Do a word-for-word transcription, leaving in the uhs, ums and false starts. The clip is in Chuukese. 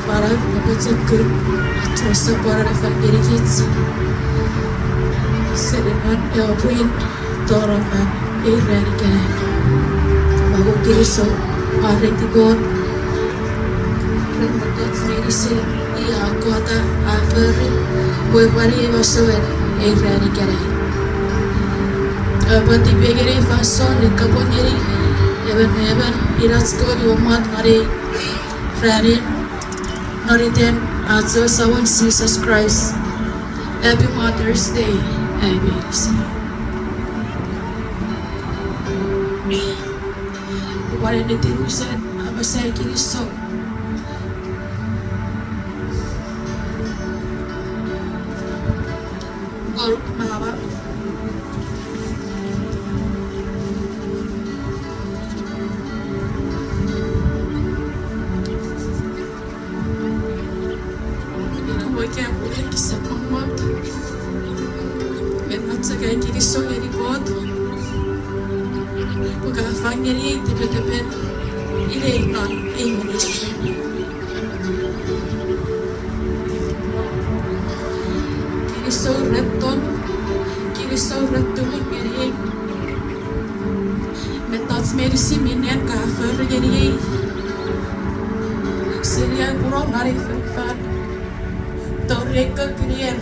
Pwan apochokun ach sopwonon efangelikich seni non ewe pwin tonong non ei ran ikenai. Ua kinisou, mwareiti Kot ren mettoch meinisin i a kota, a fori, pwe pwan i masouen ei ran ikenai. Ua pwan tipengeni fansoun ne kapong ngeni emon me emon inach kewe mi mot non ei ranin, non iten ach Samon Jises Kraist. Happy Mother's Day, ami. Upwan ennetin usun apasa ai kinisou ngonuk mama. Ina mo ika pwe kese pwan mot, me non chok ai kinisou ngeni Kot pwe ka fang ngeniei tipetepen inei non ei ministry. Kinisou ren tong, kinisou ren tumun ngeniei. Mettoch meinisin minne ka fori ngeniei seni ai pwuno non ei fonufan, tori ei kokkunier.